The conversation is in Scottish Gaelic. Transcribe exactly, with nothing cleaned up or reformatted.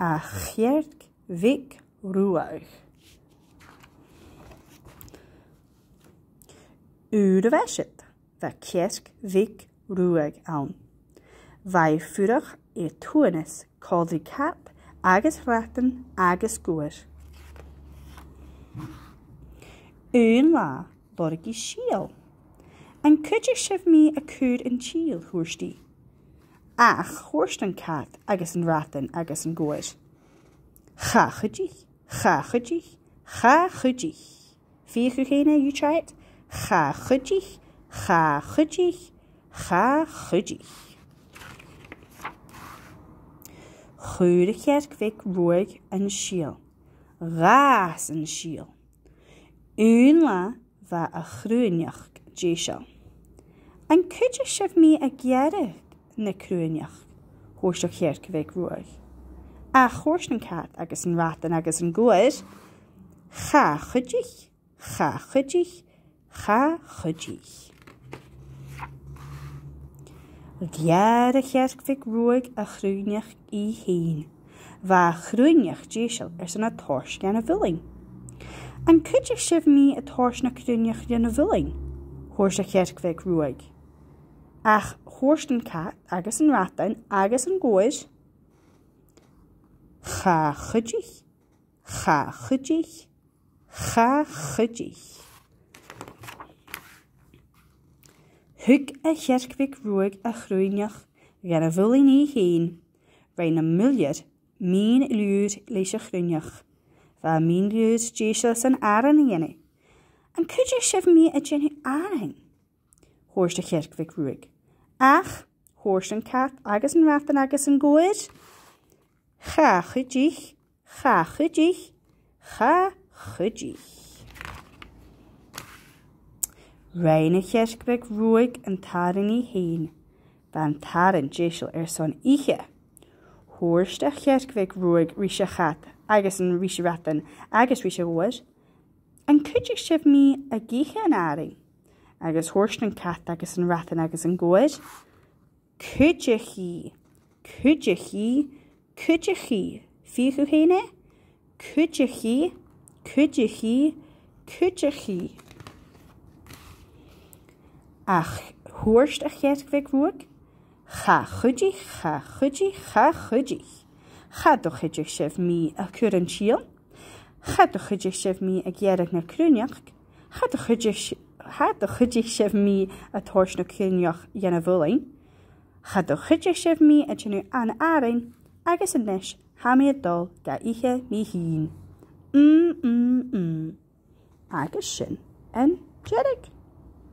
A' chearc bheag ruadh. Uair a bha siud, bha cearc bheag ruadh ann. Bha i a' fuireach air tuathanas còmhla ri cat agus radan agus gobhar. Aon latha, lorg i sìol. An cuidich sibh mi a' cur an t-sìl? Thuirt i. Ach thuirt an cat agus an radan agus an gobhar, cha chuidich, cha chuidich, cha chuidich. Feuch thu fhèin e, you try it. Cha chuidich, cha chuidich, cha chuidich. Chuir a' chearc bheag ruadh an sìol. Dh'fhàs an sìol. Aon latha bha a' chruithneachd deiseil. An cuidich sibh mi a' gearradh na cruithneachd? Thuirt a' chearc bheag ruadh. Ach thuirt an cat agus an radan agus an gobhar, cha chuidich, cha chuidich, cha chuidich. Gheàrr a' chearc bheag ruadh a' chruithneachd i fhèin. Bha a' chruithneachd deiseil airson a thoirt dhan a' mhuileann. An cuidich sibh mi a' toirt na cruithneachd dhan a' mhuileann? Thuirt a' chearc bheag ruadh. Ach thuirt an cat agus an radan agus an gobhar, cha chuidich, cha chuidich, cha chuidich. Thug a' chearc bheag ruadh a' chruithneachd dhan a' mhuileann i fhèin. Rinn am muillear min-fhlùir leis a' chruithneachd. Bha am min-fhlùir deiseil airson aran a dhèanamh. An cuidich sibh mi a' dèanamh arain? Thuirt a' chearc bheag ruadh. Ach thuirt an cat agus an radan agus an gobhar, cha chuidich, cha chuidich, cha chuidich. Rinn a' chearc bheag ruadh an t-aran i fhèin. Bha an t-aran deiseil airson ithe. Thuirt a' chearc bheag ruadh ris a' chat agus an, ris an radan agus ris a' gobhar, an cuidich sibh mi ag ithe an arain? Agus thuirt an cat agus an radan agus an gobhar, cuidichidh, cuidichidh, cuidichidh. Feuch thu fhèin e. Cuidichidh, cuidichidh, cuidichidh. Ach thuirt a' chearc bheag ruadh, cha chuidich, cha chuidich, cha chuidich. Cha do chuidich sibh mi a' cur an t-sìl. Cha do chuidich sibh mi a' gearradh na cruithneachd. Cha do chuidich si-, cha do chuidich sibh mi a' toirt na cruithneachd dhan a' mhuileann. Cha do chuidich sibh mi a' dèanamh an arain, agus a-nis tha mi a' dol ga ithe mi fhìn. Mm, mm, mm. Agus sin an deireadh.